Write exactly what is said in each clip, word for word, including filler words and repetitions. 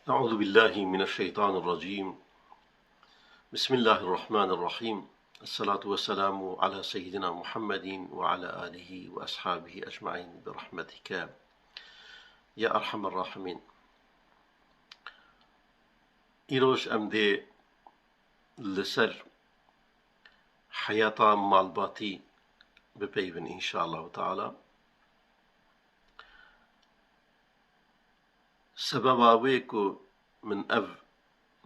أعوذ بالله من الشيطان الرجيم. بسم الله الرحمن الرحيم. الصلاة والسلام على سيدنا محمد وعلى آله وأصحابه أجمعين برحمتك يا أرحم الراحمين. Îroj em dê li ser heyata malbatî bipeyvin, înşallahu teala. Sebeba wê ku min ev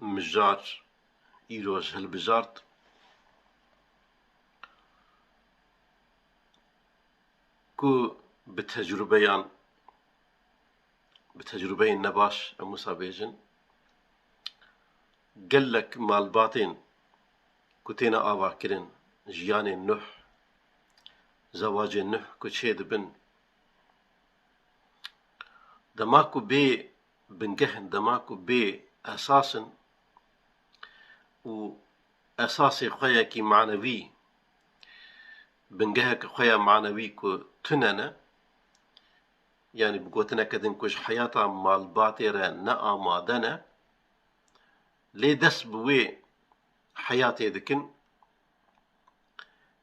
mijar îroj hilbijart, ku bi tecrûbeyan, bi tecrûbeyên nebaş, em wisa bêjin, gelek malbatên ku têne avakirin, jiyanên nuh, zewacên nuh ku çêdibin, dema ku bê bingeh in, dema ku bê esas in û esasê xwe yekî manevî, bingeheke xwe ya manevî ku tune ne, yanî bi gotineke din ku ji heyata malbatê re ne amade ne, lê dest bi wê heyatê dikin,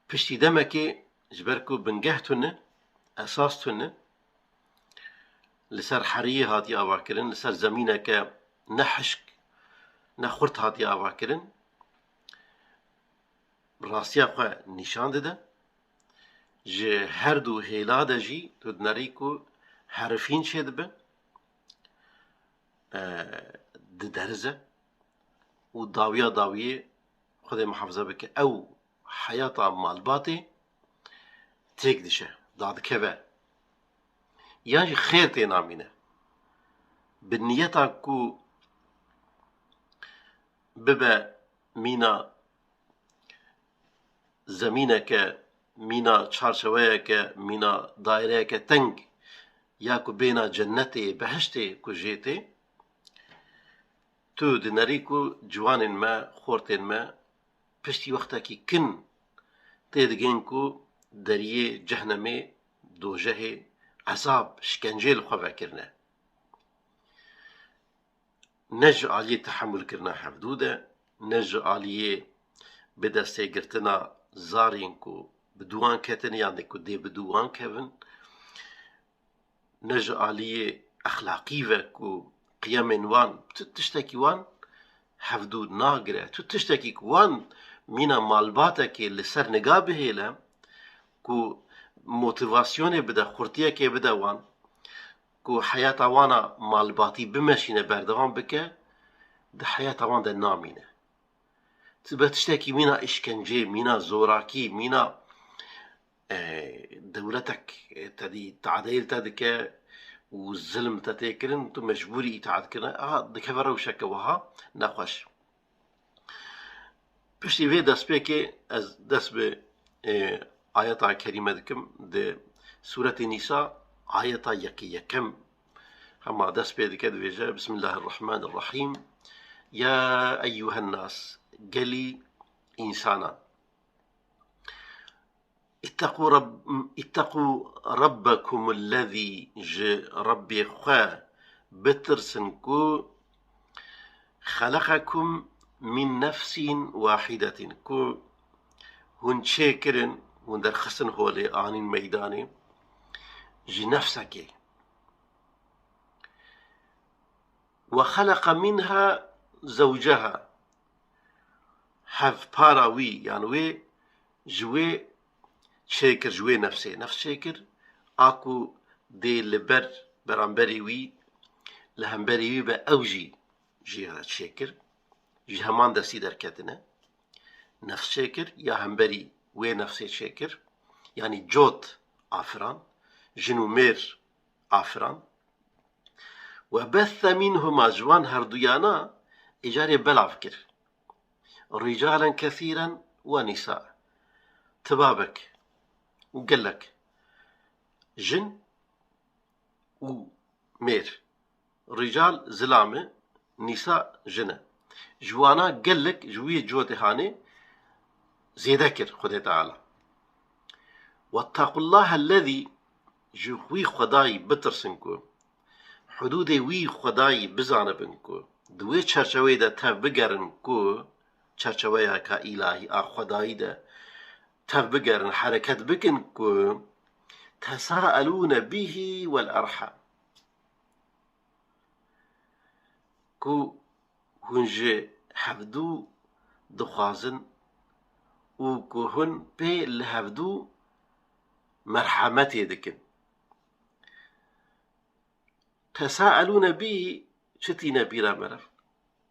piştî demekê, ji ber ku bingeh tune, esas tune, li ser heriyê hatiye avakirin, li ser zemîneke ne hişk, ne xurt hatiye avakirin, rastiya xwe nîşan dide. Ji her du hêla de jî tu dinerî ku herifîn çêdibe, e, diderize û dawiya dawiyê, Xwedê muhafaza bike, ew heyata malbatê têk dişe, dadikeve. Yan jî xêr tê namîne. Bi niyeta ku bibe mîna zemîneke, mîna çarçeweyeke, mîna daîreyeke teng ya ku bêhna cennetê, behiştê ku jê tê, tu dinerî ku ciwanên me, xortên me piştî wextekî kin tê digên ku deriyê cehnemê, dojehê, ezab, şkenceyê li xwe vekirine. Ne ji aliyê tehemûlkirina hevdû de, ne ji aliyê bi destê girtina zarên ku bi dû wan ketine yan dê ku dê bi dû wan kevin, ne ji aliyê exlaqî ve ku qiyemên wan, tu tiştekî wan hevdû nagire, tu tiştekî ku wan mîna malbatekê li ser niga bihêle, ku motivasyonê bide, xurtiyekê bide wan, ku heyata wan a malbatî bimeşîne, berdewam bike, di heyata wan de namîne. Ti be tiştekî mîna îşkencê, mîna zorakî, mîna, e, dewletek, e, te dî tadeyê li te dike û zilm te tê kirin, tu mecbûrî îtaat kirine. Aha, dikeve rewşeke wiha nexweş. Piştî vê destpêkê ez dest bi, e, ayeta kerîme dikim. Di Sûretê Nîsa ayeta yekê yekem hema dest pê dike, dibêje, Bismillahirrahmanirrahîm. Ya eyyuhen nas, gelî însanan. Ittaqû Rab-, ittaqû Rabbekumul lezî, ji Rebbê xwe bitirsin ku xeleqekum min nefsîn wahidetin, ku hûn çêkirin, hûn derxistin holê, anîn meydanê ji nefsekê. Ve xeleqe minha zewceha, hevpara wî, yan wê ji wê çêkir, ji wê nefsê, nefs çêkir, a ku dê li ber, beramberî wî, li hemberî wî be, ew jî jê re çêkir, ji heman destî derketine. Nefs çêkir, ya hemberî wê nefsê çêkir, yanî cot afiran, jin û mêr afiran. Ve bethe minhuma, ji wan herduyana îcarê belav kir. Ricalen kethîren ve nîsa. Tibabek û gelek jin û mêr. Rical zilam e, nîsa jin e. Ji wana gelek ji wî cotê hanê zêde kir Xwedê Teala. Wettaqullahe lezî, ji wî Xwedayî bitirsin ku hudûdê wî Xwedayî bizanibin ku di wê çerçeweyê de tev bigerin ku çerçeweyeka îlahî a Xwedayî de tev bigerin, hereket bikin ku tesaelûne bihî wel erham. Ku hûn ji hevdû dixwazin û ku hûn pê li hevdû merhemetê dikin. Tesaelûne bî çi tîne bîra me re?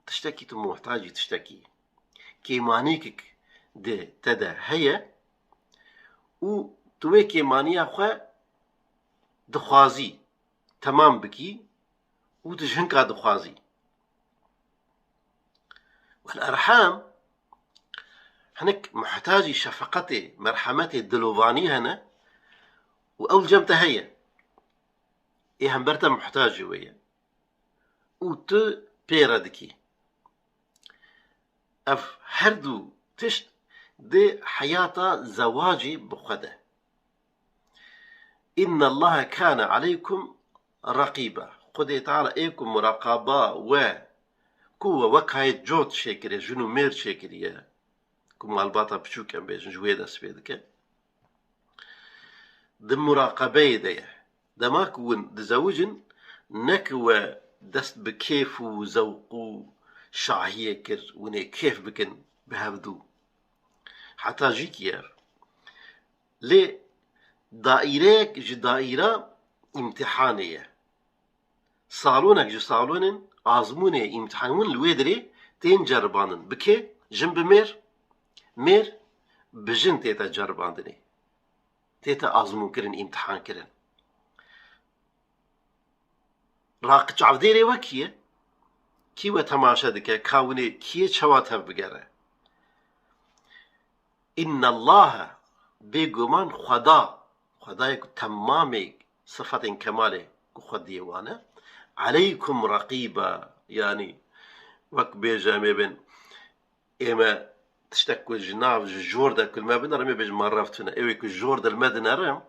Tiştekî tu muhtacî tiştekî. Kêmanîkik di te de heye û tu wê kêmaniya xwe dixwazî temam bikî û tu ji hinka dixwazî. Wel erham, hinek muhtacî şefeqetê, merhemetê, dilovanî hene û ew li cem te heye. Ê hember te muhtacî wê ye. Û tu pê re dikî. Ev her du tişt di heyata zewacê bi xwe de. Înne Allahe kâne aleykum reqîba. Xwedê Teala ê ku muraqaba we, ku we wek hayê cot çêkiriye, jin û mêr çêkiriye, ku malbata piçûk em bêjin ji wê dest pê dike, di muraqebeyê de ye. Dema ku hûn dizewicin, ne ku we dest bi kêf û zewq û şahiyê kir, hûn ê kêf bikin bi hevdû. Heta jî ki ye. Lê daîreyek ji daîra îmtihanê ye. Salonek ji salonên azmûnê, îmtihan, hûn li wê derê tên ceribandin. Bi kê? Jin bi mêr, mêr bi jin tête ceribandinê. Tête azmûnkirin, îmtihankirin. Raq çavdêrê we kî ye? Kî we temaşe dike? Ka hûn ê kî yê çawa tev bigere? Înne Allahe, bêguman Xweda, Xwedayê ku temamê sifetên kemalê ku Xwediyê wan e, aleykum reqîba, yanî wek bêje em ê bên, ê me tiştek ku ji nav, ji jor de ku li me binere, em ê bêjin me rev tune. Ewê ku jor de li me dinere,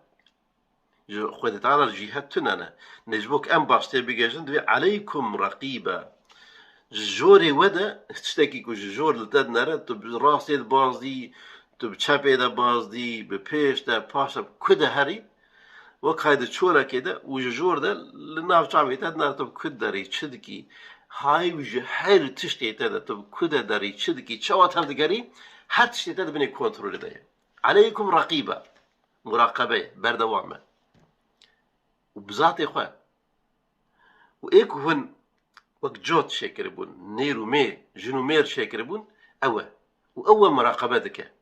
ji Xwedê Teala jî het tune ne. Nê ji bo ku em baş tê bigihêjin, divê aleykum reqîbe. Ji jorê we de tiştekî ku ji jor li te dinere, tu bi rastê de bazdî, tu bi çepê de bazdî, bi pêş de, paş de, bi ku de herî, wek hay di çolekê de û ji jor de li nav çavê te dinere, tu bi ku derî, çi dikî? Hay ji her tiştê te de tu bi ku de derî, çi dikî, çawa tev digerî, her tiştê te di binê kontrolê de ye. Aleykum reqîbe. Muraqebe ye, berdewam e. Û bi zatê xwe. Û ê ku hûn wek cot çêkiribûn, nêr û mê, jin û mêr çêkiribûn, ew e. Û ew e muraqebe dike.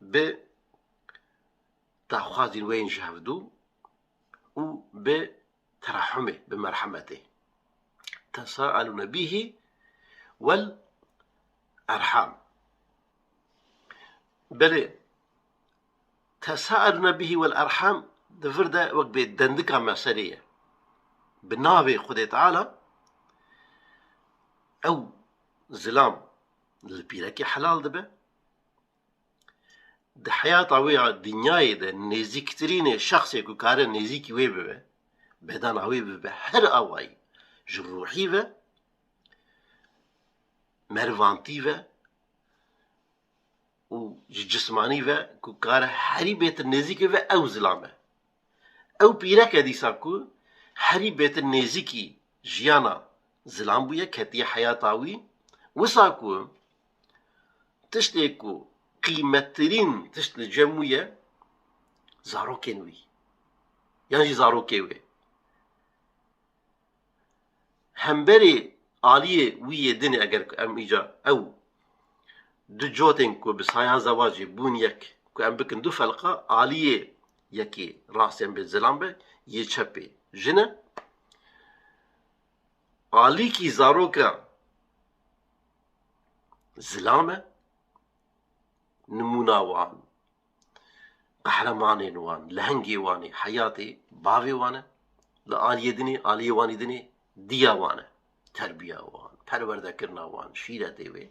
Bi daxwazên we yên ji hevdû û bi terehumê, bi merhemetê. Tesaelûne bîhî wel erham. Belê, tesaelûne bîhî wel erham di vir de wek bê dendika meselê ye. Bi navê Xwedê Teala ew zilam li pîrekê helal dibe. Di heyata wê ya dinyayê de nêzîktirînê şexsê ku kare nêzîkî wê bibe, bedena wê bibe her awayî, ji ruhî ve, merivantî ve û ji cismanî ve ku kare herî bêtir nêzîkî ve ew zilam e. Ew pîrek e dîsa ku herî bêtir nêzîkî jiyana zilam bûye, ketiye heyata wî. Wisa ku tiştê ku qîmettirîn tişt li cem wî ye, zarokên wî. Yan jî zarokê wê. Hemberê aliyê wî yê dinê, eger ku em îca ew du cotên ku bi saya zewacê bûn yek, ku em bikin du felqa, aliyê yekê rastê em bê zilam be, yê çepê jin e. Alîkî zaroka zilam e, nimûna wan, qehremanên wan, lehengê wan ê heyatê bavê wan e. Li aliyê dinê, aliyê wanî dinê diya wan e. Terbiya wan, perwerdekirina wan, şîretê wê.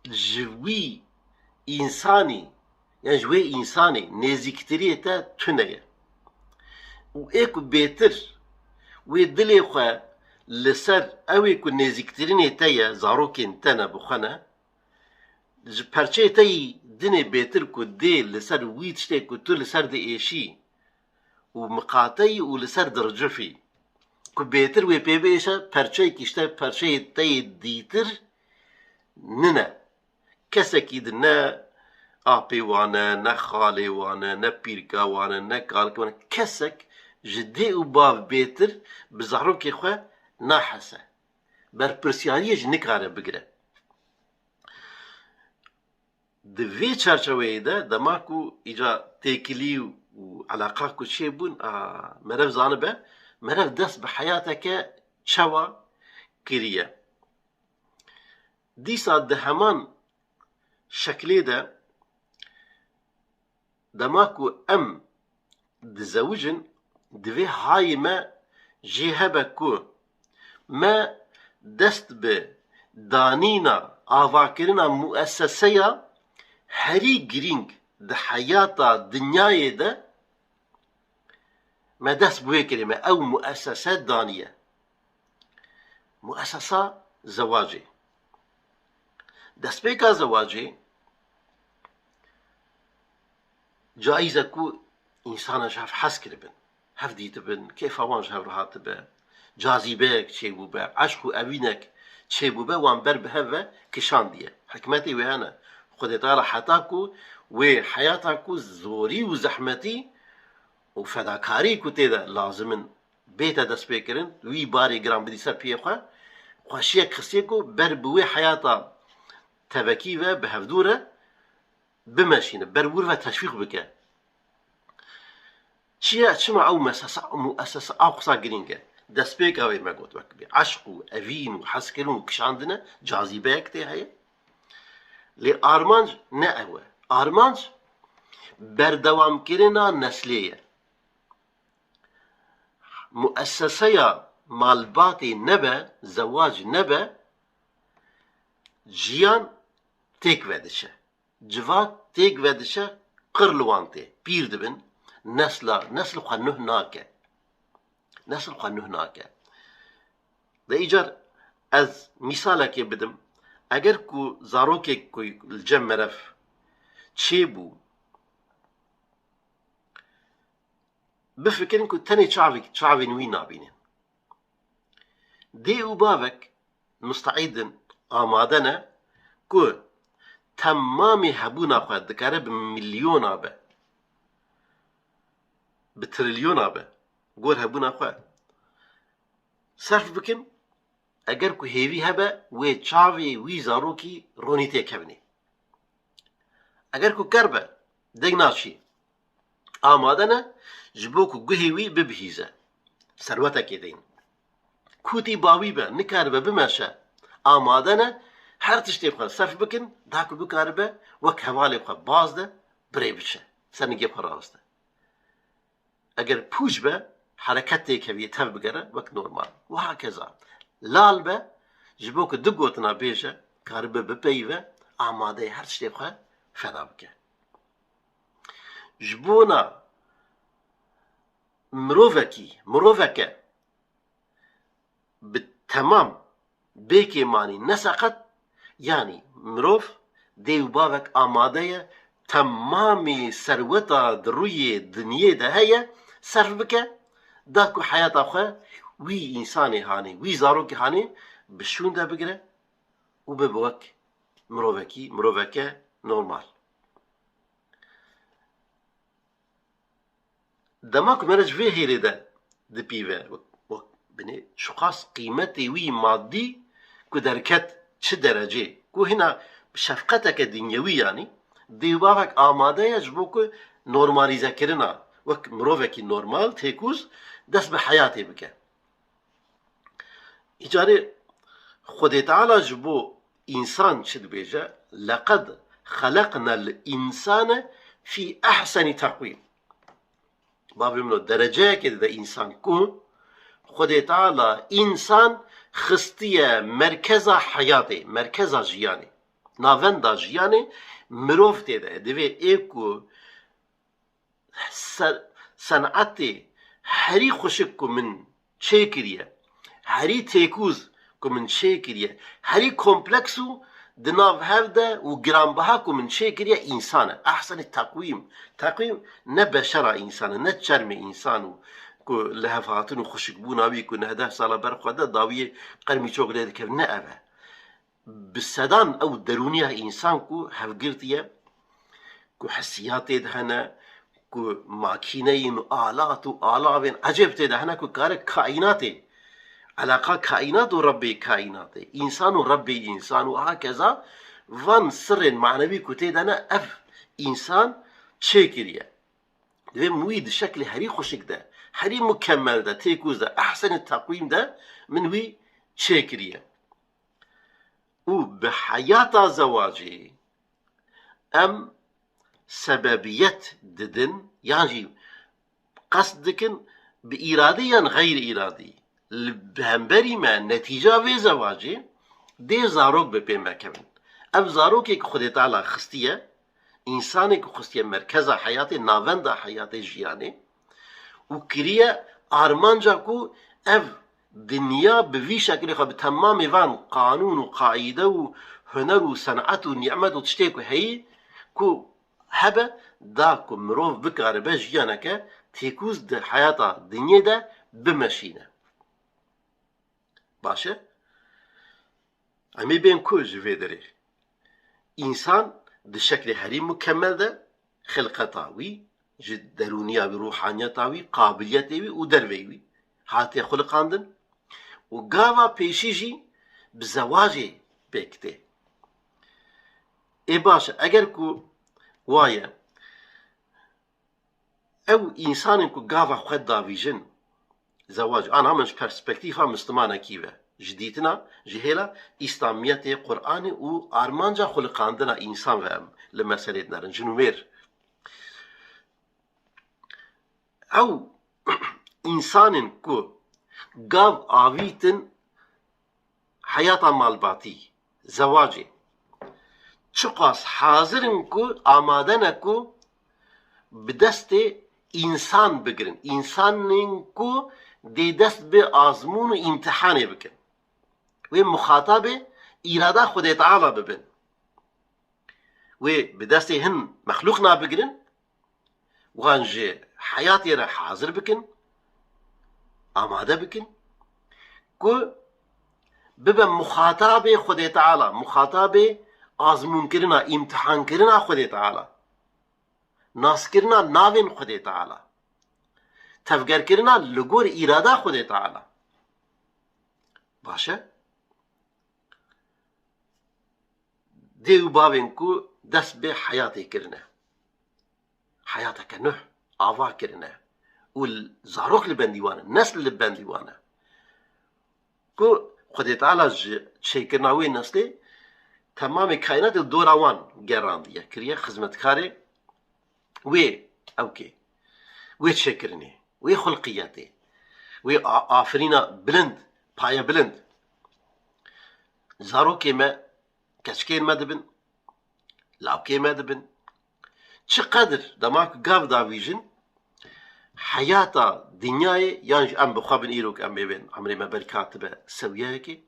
Ji wî însanî, yan ji wê însanê nêzîktiriyê te tune ye. Û ê ku bêtir wê dilê xwe li ser ew ê ku nêzîktirînê te ye, zarokên te ne bi xwe ne, ji perçeyê te yî dinê bêtir ku dê li ser wî tiştê ku tu li ser diêşî û miqate yî û li ser dircifî, ku bêtir wê pê biêşe, perçeyekî ji te perçeyê te yê dîtir nine. Kesekî di ne apê wan e, ne xalê wan e, ne pîrka wan e, ne kalkê wan e. Kesek ji dê û bav bêtir bi zarokê xwe nahese. Berpirsiyariyê jî nikare bigire. Di vê çerçeveyê de dema ku îca têkilî û eleqa ku çêbûn, a, merev zanibe, merev dest bi heyateke çawa kiriye. Dîsa di heman şeklê de dema ku em dizewicin, divê hayê me jê hebe ku me dest bi danîna, avakirina muesseseya herî girîng di heyata dinyayê de me dest bi wê kirî, me ew muessese daniye. Muessesa zewacê. Destpêka zewacê caiz e ku însanan ji hev hez kiribin. Hev dîtibin, kêfa wan ji hev re hatibe. Cazîbeyek çêbûbe, eşq û evînek çêbûbe, wan ber bi hev ve kişandiye. Hikmetê wê hene. Xwedê Teala heta ku wê heyata ku zorî û zehmetî û fedakarî ku tê de lazim in bête destpêkirin, wî barê giran bidî ser piyê xwe, xweşiyek xistiye ku ber bi wê heyata tevekî ve bi hevdû re bimeşîne, ber wir ve teşwîq bike. Çi ye, çima ew mesesa, muessesa a qisa girîng e? Destpêka wê me got wek bê eşq û evîn û hezkirin û kişandine, cazîbeyek tê heye. Lê armanc ne ew e. Armanc berdewamkirina neslê ye. Muesseseya malbatê nebe, zewac nebe, jiyan têk vediçe. Civat têk vediçe, qir li wan tê. Pîr dibin, nesla, nesl xwe nuh nake. Nesl xwe nuh nake. De îcar ez mîsalekê bidim. Eger ku zarokek ku li cem merev çêbû, bifikirin ku tenê çavik, çavên wî nabînin. Dê û bavek musteîd in, amade ne ku temamê hebûna xwe, dikare bi milyona be, bi trilyona be, gor hebûna xwe serf bikin, eger ku hêvî hebe wê çavê wî zarokî ronî têkevnê. Eger ku ker be, deng naçî. Amade ne ji bo ku guhê wî bibihîze. Serwetekê deyn. Kûtî bawî be, nikaribe bimeşe. Amade ne her tiştê xwe serf bikin, da ku bikaribe wek hevalê xwe baz de, birê biçe. Ser nigê xwe raweste. Eger pûç be, hereket têkeviyê tev bigere wek normal. Wiha keza lal be, ji bo ku du gotina bêje, karibe bipeyive, amade ye her tiştê xwe feda bike. Ji bona mirovekî, miroveke bi temam bêkêmanî neseqet, yanî mirov dê û bavek amade ye temamî serweta di rûyê dinyê de heye serf bike, da ku heyata xwe wî însanê hanê, wî zarokê hanê bi şûn de bigire û bibe wek mirovekî, miroveke normal. Dema ku mere ji vê hêlê de dipîve, wek, wek binê, çiqas qîmetê wî madî ku derket çi derecê, ku hina bi şefqeteke dinyewî, yanî dê û bavek amade ye ji bo ku normalîzekirina, wek mirovekî normal, têkûz, dest bi heyatê bike. Îcarê Xwedê Teala ji bo însan çi dibêje? Leqed xeleqnel însane fî ehsenî teqwîm. Bavê min o, dereceyekê dide însan ku Xwedê Teala însan xistiye merkeza heyatê, merkeza jiyanê. Navenda jiyanê mirov tê de ye. Divê ê ku ser, senetê Herî xweşik ku min çêkiriye, herî têkûz ku min çêkiriye, herî kompleks û di nav hev de û giranbiha ku min çêkiriye însan e. Ehsenî teqwîm. Teqwîm ne beşera însan e, ne çermê însan û ku li hev hatin û xweşikbûna wî ku neh deh sala ber xwe de dawiyê qermîçok lê dikevin, ne ev e. Bi sedan ew derûniya însan ku hevgirtî ye, ku hesiyatê de hene, ku makîneyên û alat û alavên ecêb tê de hene ku kare kaînatê, eleqa kaînat û Rebbê kaînatê, însan û Rebbê însan û hakeza van sirrên manevî ku tê de ne, ev însan çêkiriye. Divê min wî di şeklê herî xweşik de, herî mukemmel de, têkûz de, ehsenî teqwîm de min wî çêkiriye. Û bi heyata zewacê em sebebiyet didin, yan jî qest dikin bi îradî yan xeyrî îradî. Li hemberî me netîca vê zewacê dê zarok bi pê me kevin. Ev zarokê ku Xwedê Teala xistiye, însanê ku xistiye merkeza heyatê, navenda heyatê, jiyanê û kiriye armanca ku ev dinya bi vî şeklê xwe, bi temamê van qanûn û qaîde û huner û sen'et û nîmet û tiştê ku heyî, ku hebe, da ku mirov bikaribe jiyaneke têkûz di heyata dinyê de bimeşîne. Baş e? Em ê bên ku ji vê derê însan di şeklê herî mukemmel de xilqeta wî, ji derûniya wî, ruhaniyeta wî, qabiliyetê wî û derveyî wî hatiye xuliqandin û gava pêşî jî bi zewacê pêk tê. Ê baş e, eger ku waye, ew însanên ku gava xwe davîjin, zewac, ana min ji perspektîfa Mislimanekî ve, ji dîtina, ji hêla Îslamiyetê, Quranê û armanca xuliqandina însan ve em li meselê dinerin, jin û mêr. Ew însanên ku gav avîtin heyata malbatî, zewacê, çiqas hazir in ku amade ne ku bi destê însan bigirin, însanên ku dê dest bi azmûn û îmtihanê bikin. Wê muxatabê îrada Xwedê Teala bibin. Wê bi destê hin mexlûq nabigirin, wan ji heyatê re hazir bikin, amade bikin, ku bibe muxatabê Xwedê Teala, muxatabê azmûnkirina, îmtihankirina Xwedê Teala, naskirina navên Xwedê Teala, tevgerkirina li gor îrada Xwedê Teala. Baş e? Dê û bavên ku dest bi heyatê kirine, heyateke nuh ava kirine û zarok li bendî wan e, nesl li bendî wan e. Ku Xwedê Teala ji çêkirina wê neslê temamê kaînatê dora wan gerandiye, kiriye xizmetkarê wê ewkê, wê çêkirinê, wê xulqiyetê, wê a-, afirîna bilind, paye bilind. Zarokê me, keçikên me dibin, lawkê me dibin. Çi qedir dema ku gav davîjin, heyata dinyayê, yan jî em bi xwe bin îro ku em ê bên, emrê me belkî hatibe sewiyeyekê,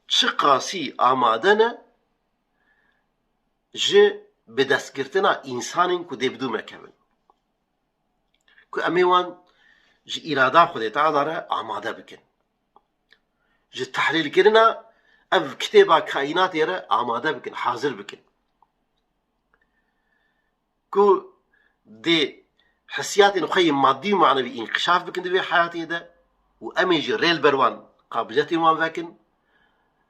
çi qasî amade ne ji bidestgirtina însanên ku dê bi dû me kevin. Ku em ê wan ji îrada Xwedê Teala re amade bikin. Ji tehlîlkirina ev kitêba kaînatê re amade bikin, hazir bikin. Ku dê hesiyatên xwe yê madî û manevî înkişaf bikin di vê heyatê de û em ê jî rê li ber wan, qabiliyetên wan vekin,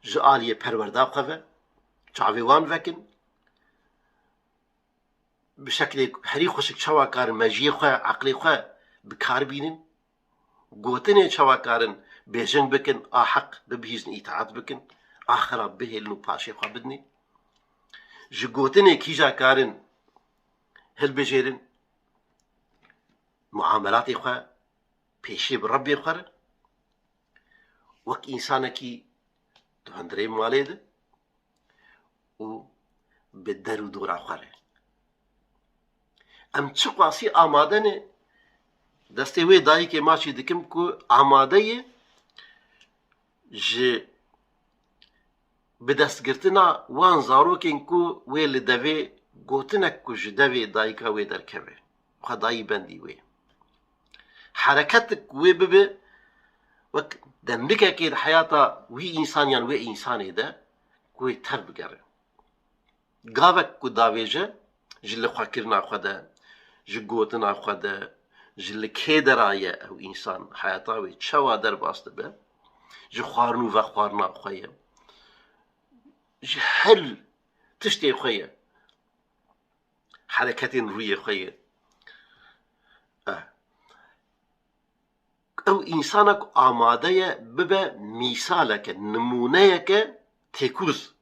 ji aliyê perwerda xwe ve çavê wan vekin, bi şeklê herî xweşik çawa karin mejiyê xwe, eqlê xwe bi kar bînin, gotinê çawa karin bêjing bikin, a heq bibihîzin, îtaat bikin, a xerab bihêlin û paşê xwe bidinê. Ji gotinê kîja karin hilbijêrin, muamelatê xwe pêşî bi Rebbê xwe re, wek însanekî di hundirê malê de û bi der û dora xwe re. Em çiqasî amade ne Destê wê dayikê maçî dikim ku amade ye ji bidestgirtina wan zarokên ku wê li devê gotinek ku ji devê dayika wê derkeve, xwedayî bendî wê. Hereketik wê bibe wek demrikekê di heyata wî însan yan wê însanê de ku wê tev bigere. Gavek ku davêje, ji lixwekirina xwe de, ji gotina xwe de, ji li kê de ra ye ew însan, heyata wê çawa derbas dibe, ji xwarin û vexwarina xwe ye, ji her tiştê xwe ye, hereketên rûyê xwe ye. Eh. Ew însana ku amade ye bibe mîsaleke, nimûneyeke têkûz.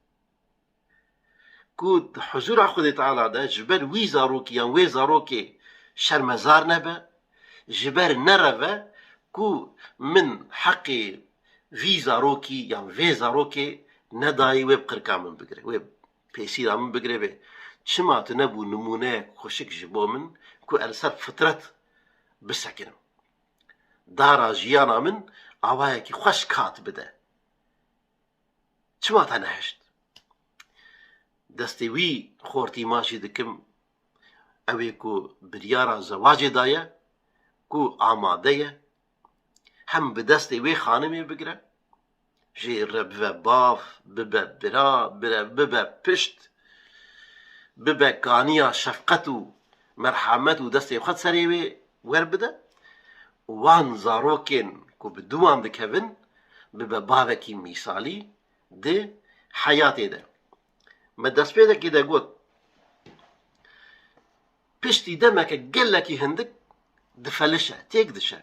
Ku di huzûra Xwedê Teala de ji ber wî zarokî yan wê zarokê şermezar nebe, ji ber nereve ku min heqê vî zarokî yan vê zarokê nedayî wê bi qirka min bigire, wê pêsîra min bigire bê. Çima tu nebû nimûneyek xweşik ji bo min ku ez li ser fitret bisekinim? Dara jiyana min awayekî xweş kat bide. Çima te nehişt? Destê wî xortî maçî dikim, ew ê ku biryara zewacê daye, ku amade ye, hem bi destê wê xanimê bigire, jê re bibe bav, bibe bira, bire, bibe pişt, bibe kaniya şefqet û merhamet û destê xwe serê wê werbide û wan zarokên ku bi dû wan dikevin, bibe bavekî mîsalî di heyatê de. Me destpêdekê de got, piştî demeke gelekî hindik difelişe, têk dişe.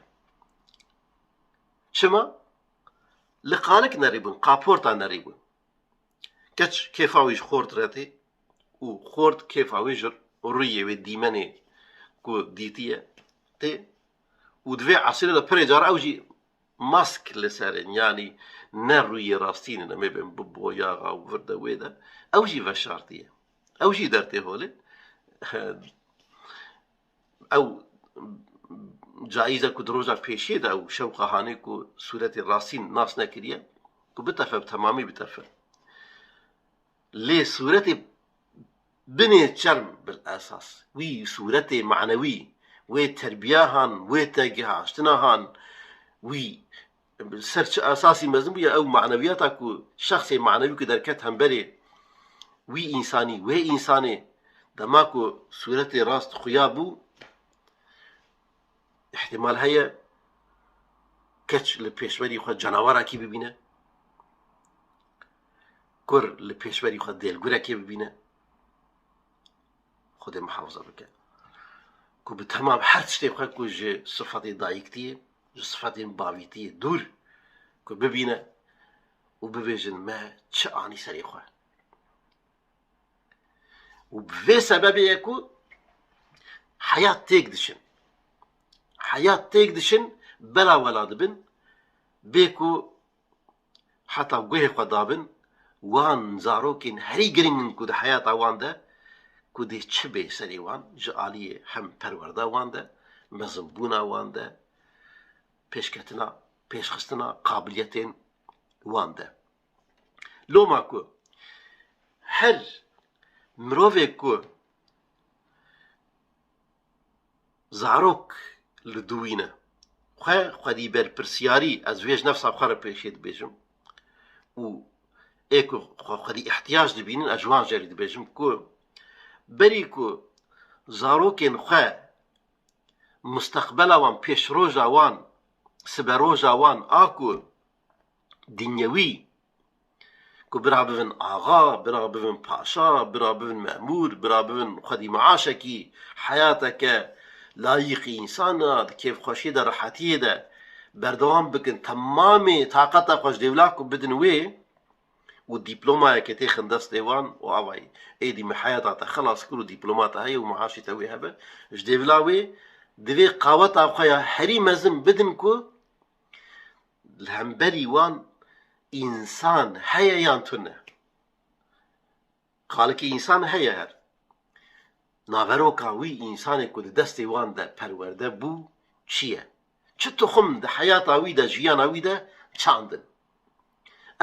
Çima? Li qalik nerîbûn, kaporta nerîbûn. Keç kêfa wî ji xort re tê û xort kêfa wî ji rûyê wê dîmenê ku dîtiye tê û di vê esrê de pirê cara ew jî mask li ser in, yanî ne rûyê rastîn in, em ê bên bi boyaxa û vir de wê de, ew jî veşartiye. Ew jî dertê holê. Ew caîz e ku di roja pêşiyê de ew şewqa hanê ku sûretê rastîn nas nekiriye, ku bitefe, bi temamî bitefe. Lê sûretê binê çerm bil esas, wî sûretê manewî, wê terbiya han, wê tegihaştina han, wî ser çi esasî mezin bûye, ew manewiyata ku şexsê manewî ku derket hemberê wî însanî, wê însanê, dema ku sûretê rast xuya bû, îhtîmal heye keç li pêşberî xwe canawarekî bibîne, kur li pêşberî xwe dêlgurekê bibîne. Xwedê muhafaza bike. Ku bi temam her tiştê xwe ku ji sifetê dayiktiyê, ji sifetên bavîtiyê dûr, ku bibîne û bibêjin me çi anî serê xwe. Û bi vê sebebê ye ku heyat têk dişin. Heyat têk dişin, bela wela dibin, bê ku heta guhê xwe dabin, wan zarokên herî giring in ku di heyata wan de, ku dê çi bê serê wan, ji aliyê hem perwerda wan de, mezinbûna wan de, pêşketina, pêşxistina qabiliyetên wan de. Loma ku her mirovê ku zarok li dû wî ne, xwe xwedî berpirsiyarî, ez vê ji nefsa xwe re pêşê dibêjim û ê ku xwe xwedî îhtiyac dibînin, ez ji wan jî dibêjim ku berî ku zarokên xwe, musteqbela wan, pêşroja wan, siberoja wan a ku dinyewî, ku bira bibin axa, bira bibin paşa, bira bibin memûr, bira bibin xwedî maaşekî, heyateke layîqî însan a, di kêfxweşiyê de, rehetiyê de berdewam bikin, temamê taqeta xwe ji dêvla ku bidin wê û dîplomayeke têxin destê wan û avayî, êdî me heyata te xelas kir û dîploma te heye û maaşê te wê hebe, ji dêvla wê divê qaweta xwe ya herî mezin bidin ku li hemberî wan însan heye yan tune. Qalikê însan heye her. Naveroka wî însanê ku di destê wan de perwerde bû, çi ye? Çi tuxum di heyata wî de, jiyana wî de çandin?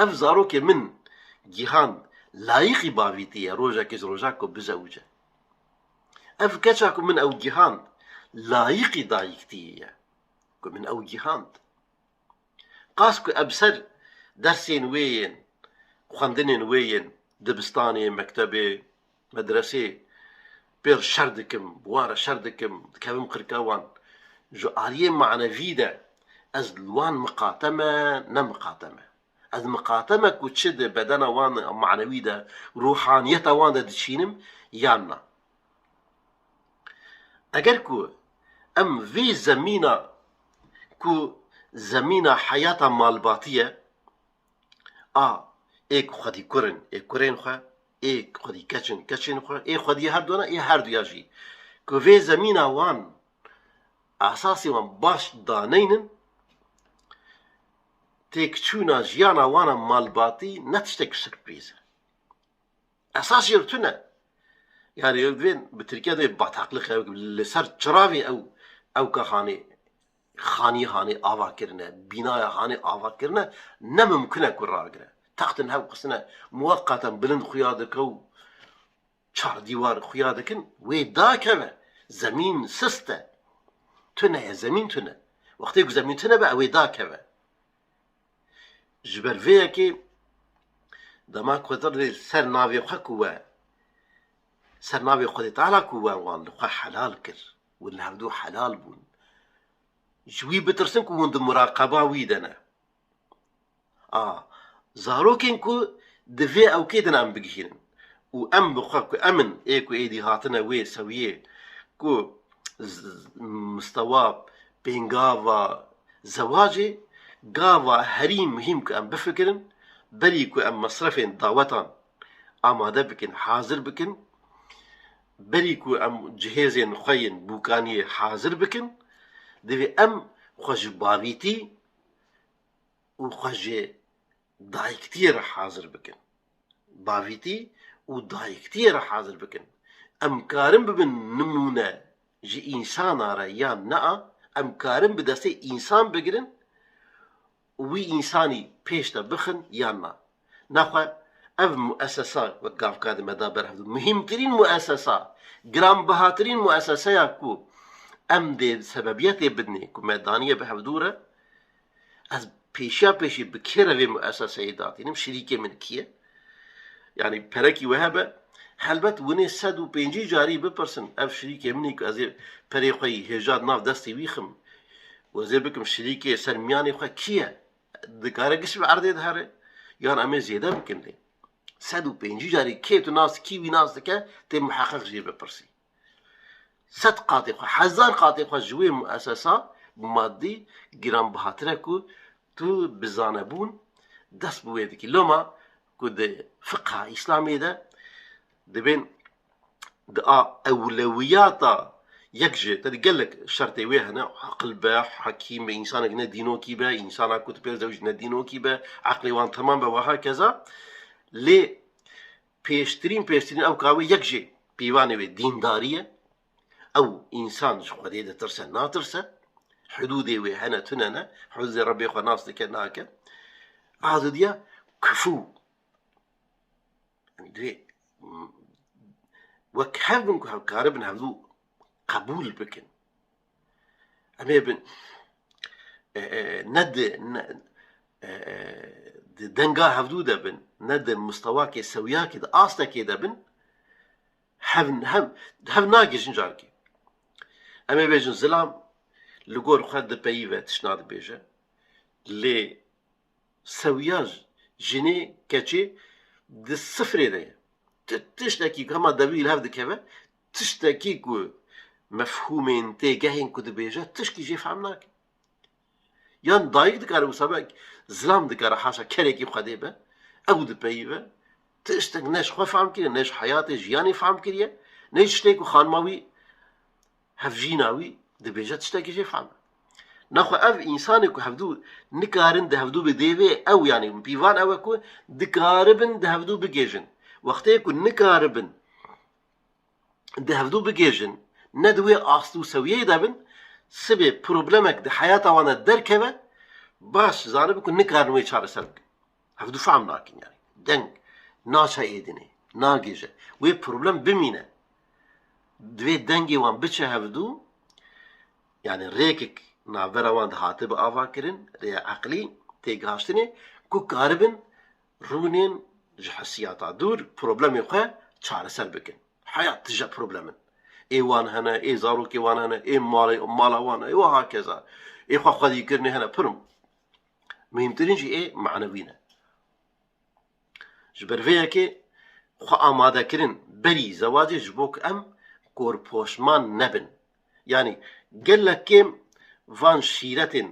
Ev zarokê min gihand layîqî bavîtî ye, rojekê ji roja ku bizewice. Ev keça ku min ew gihand layîqî dayîktiyê ye, ku min ew gihand. Qas ku em ser dersên wê yên, xwendinên wê yên dibistanê, mektebê, medresê pêr şer dikim, bi wan re şer dikim, dikevim qirka wan. Ji aliyê manevî de ez li wan miqate me, ne miqate me. Ez miqate me ku çi di bedena wan manewî de, ruhaniyeta wan de diçînim yan na. Eger ku em vê zemîna ku zemîna heyata malbatî ye, a ê ku xwedî kur in, ê kurên xwe, ê ku xwedî keç in, keçên xwe, ê xwedî her dona, ê her duya jî, ku vê zemîna wan, esasê wan baş daneynin, têkçûna jiyana wan a malbatî ne tiştek sirpîz e. Esas jê tune. Yani, ew divên bi Tirkiye de bataklık ew, li ser çiravê ew, ew ka hanê, xanî hanê ava kirine, bînaya hanê ava kirine, ne mimkun e ku ragire. Textin hev xistine, muweqqaten bilind xuya dike û çar dîwar xuya dikin, wê dakeve. Zemîn sist e. Tune ye, zemîn tune. Wextê ku zemîn tune be, ew ê dakeve. Ji ber vê yekê dema ku Xwedê ser navê xwe ku we, ser navê Xwedê Teala ku we wan li xwe helal kir, hûn li hevdû helal bûn. Ji wî bitirsin ku hûn di muraqeba wî de ne. A, zarokên ku di vê ewkê de ne em bigihînin. Û em bi xwe ku em in, ê ku êdî hatine wê sewiyê ku z-, z-, mistewa pêngava zewacê, gava herî muhîm ku em bifikirin, berî ku em mesrefên dawetan amade bikin, hazir bikin, berî ku em cihêzên xwe yên bûkaniyê hazir bikin, divê em xwe ji bavîtî û xwe ji dayiktiyê re hazir bikin. Bavîtî û dayiktiyê re hazir bikin. Em karin bibin nimûne ji însana re yan nea, em karin bi destê însan bigirin û wî însanî pêş de bixin yan na. Naxwe ev muesesa wek gavka di me da berhevdû. Muhîmtirîn muesesa, giranbihatirîn mueseseya ku em dê sebebiyetê bidinê ku me daniye bi hevdû re, ez pêşiya pêşî bi kê re vê mueseseyê datînim, şirîkê min kî ye? Yanî perekî we hebe, helbet winê sed û pêncî carî bipirsin, ev şirîkê min î ku ez ê perê xwe yî hêja di nav destê wî xim û ez ê bikim şirîkê ser miyanê xwe kî ye? Dikare giş bi erdê dihere? Yan em ê zêde bikin lê? Sed û pêncî carî kê tu nas, kî wî nas dike, tê miheqeq jê bipirsî. Sed qatê xwe, hezar qatê xwe ji wê muesesa madî giranbihatir e ku tu bi zanebûn dest bi wê dikî. Loma ku di fiqha Îslamê de dibên di a ewlewiyata yek ji, te di gelek şertê wê hene, aqil be, hekîm be, însanek ne dînokî be, însana ku tu pê re zewicî ne dînokî be, eqlê wan temam be, wiha keza. Lê pêştirîn, pêştirîn ew ka wê yek jê pîvanê wê dîndarî ye. Ew însan ji Xwedê ditirse, natirse, hidûdê wê hene, tune ne, hidûdê Rebbê xwe nas dike, nake. A dudiya kufû. Divê, m, wek hev bin ku hev karibin hevdû qebûl bikin. Em ê bin, e, e, ne di, ne, e, e, di denga hevdû de bin, ne di mistewakê sewiyakê de, astekê de bin, hev, hev, hev nagihîjin carekê. Em ê bêjin zilam li gor xwe dipeyive, tişt nadibêje. Lê sewiya jinê, keçê di sifrê de ye. Ti-, tiştekî ku hema dewî li hev dikeve, tiştekî ku mefhûmên têgehên ku dibêje, tişkî jê fehm nake. Yan dayik dikare wisa be, zilam dikare haşa kerekî Xwedê be, ew dipeyive, tiştek ne ji xwe fehm kiriye, ne ji heyatê jiyanê fehm kiriye, ne ji tiştê ku xanima wî, hevjîna wî dibêje tiştekî jê fehm e. Nexwe ev însanê ku hevdû nikarin di hevdû bi dê vê ew, yanî pîvan ew e ku dikaribin di hevdû bigêjin. Wextê ku nikaribin di hevdû bigêjin, ne di wê ast û sewiyeyê de bin, Sibê problemek di heyata wan de derkeve, baş zanibin ku nikarin wê çareser bikin. Hevdû fehm nakin yani. Deng naçe êdinê, nagêje. Wê problem bimîne. Divê dengê wan biçe hevdû, yani rêkek navbera wan de hatibe avakirin, rêya eqlî, têgihaştinê, ku karibin rûnên ji hissiyata dûr problemê xwe çareser bikin. Heyat tije problem in. Ê wan hene, ê zarokê wan hene, ê malê, mala wan hene, ê wiha keza. Ê xwe xwedîkirinê hene, pir muhîmtirîn jî ê manewî ne. Ji ber vê yekê xwe amadekirin berî zewacê ji bo ku em korpoşman nebin. Yanî gelek kêm van şîretên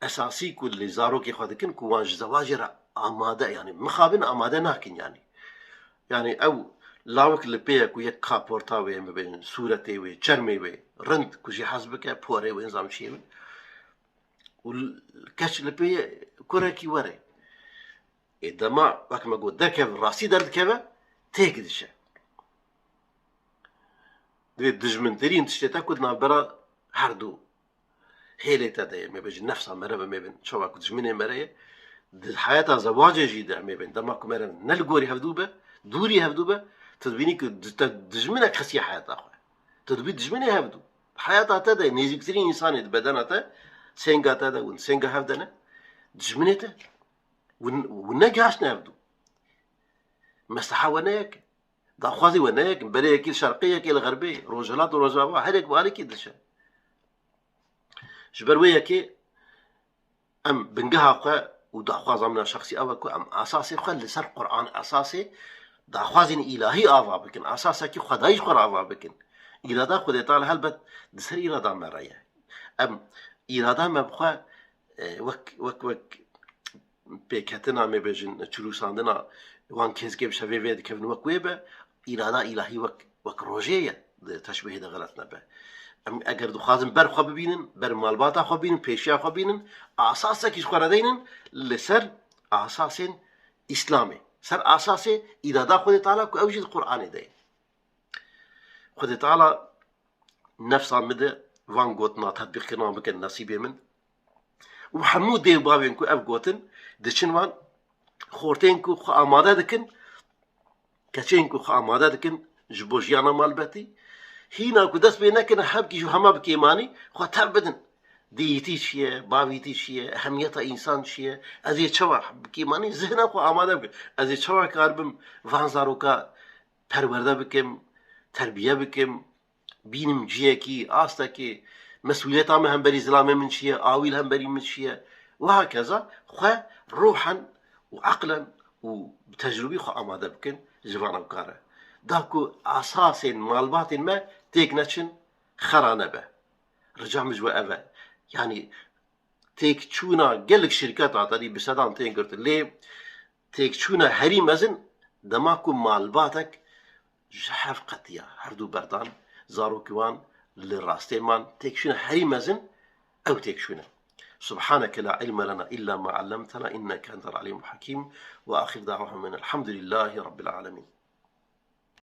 esasî ku li zarokê xwe dikin ku wan ji zewacê re amade, yanî mixabin amade nakin yanî. Yanî ew lawik li pê ye ku yek kaporta wê, em bibêjin sûretê wê, çermê wê rind ku jê hez bike, porê wê, nizam çiyê wê. Û l-, keç li pê ye kurekî were. Ê dema wek me got derkeve, rastî derdikeve, têk diçe. Divê dijmintirîn tiştê te ku di navbera her du hêlê te de ye, me bêjin nefsa mere be, me bin çawa ku dijminê mere ye, di heyata zewacê jî de me bin dema ku mere ne li gorî hevdû be, dûrî hevdû be, tu dibînî ku di-, te dijminek xisiye heyata xwe. Tu dibî dijminê hevdû. Heyata te de nêzîktirîn însanê di bedena te, sênga te de û sênga hev de ne, dijminê te. Hûn, hûn negihaştine hevdû. Mesleha we ne yek. Daxwazê we ne yek. Berê yekî li şerqê, yekê li xerbê. Rojhilat û rojava, her yek bi alîkî diçe. Ji ber wê yekê em bingeha xwe û daxwaza min a şexsî ew e ku em asasê xwe li ser Quran, asasê daxwazên îlahî ava bikin. Asasekî xwedayî ji xwe re ava bikin. Îrada Xwedê Teala helbet di ser îrada me re ye. Em îrada me bi xwe, e, wek, wek, wek pêketina, me bêjin, çirûsandina wan kêzgê bi şevê vê dikevin wek wê be, îrada îlahî wek, wek rojê ye, di teşbihê de xelet nebe. Em eger dixwazin ber xwe bibînin, ber malbata xwe bînin, pêşiya xwe bînin, asasekî ji xwe re deynin li ser asasên Îslamê. Ser asasê îrada Xwedê Teala ku ew jî di Qur'anê de ye. Xwedê Teala nefsa min de van gotina tetbîqkirina bikin nesîbê min. Û hemû dê û bavên ku ev gotin, diçin wan xortên ku xwe amade dikin, keçên ku xwe amade dikin ji bo jiyana malbetî, hîna ku dest pê nekin, hevkî ji hema bi kêmanî xwe tev bidin. Diyîtî çi ye, bavîtî çi ye, ehemiyeta însan çi ye, ez ê çawa bi kêmanî zihna xwe amade bikim, ez ê çawa karibim van zaroka perwerde bikim, terbiye bikim, bînim ciyekî, astekî, mesûliyeta min hemberî zilamê min çi ye, awî li hemberî min çi ye, û hakeza xwe ruhen û eqlen û bi tecrûbî xwe amade bikin ji van ewka re. Da ku asasên malbatên me têk neçin, xera nebe. Rica min ji we ev e. Yanî têkçûna gelek şirket hate dî bi sedan tên girtin. Lê têkçûna herî mezin dema ku malbatek ji hev qetiya, her du berdan, zarokî wan li rastê man, têkçûna herî mezin ew têkçûne. سبحانك لا علم لنا إلا ما علمتنا إنك أنت العليم الحكيم وآخر دعواهم أن الحمد لله رب العالمين.